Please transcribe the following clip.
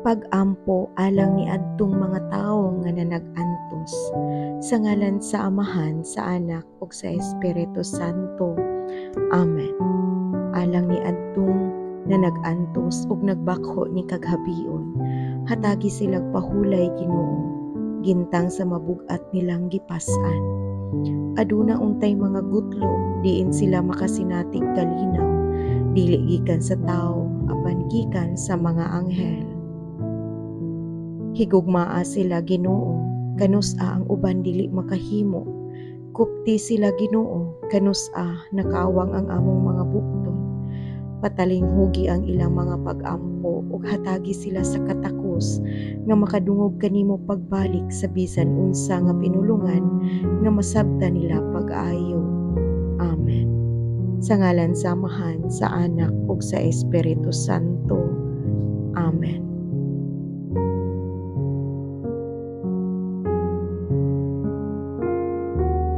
Pag-ampo alang ni adtong mga tawo nga nanag-antos. Sa ngalan sa Amahan, sa Anak ug sa Espiritu Santo. Amen. Alang ni adtong nanag-antos ug nagbakho ni kaghabion, hatagi silag pahulay, Ginoo, gintang sa mabug-at nilang gipas-an. Aduna untay mga gutlo diin sila makasinatig kalinaw, dili gikan sa tawo apan gikan sa mga anghel. Higugmaa sila, Ginoo, kanus-a ang uban dili makahimo. Kupti sila, Ginoo, kanus-a nakawang ang among mga bukton. Patalinghugi ang ilang mga pag-ampo ug hatagi sila sa katakos nga makadungog kanimo pagbalik sa bisan unsa nga pinulungan nga masabtan nila pag-ayo. Amen. Sa ngalan sa Amahan, sa Anak ug sa Espiritu Santo. Amen.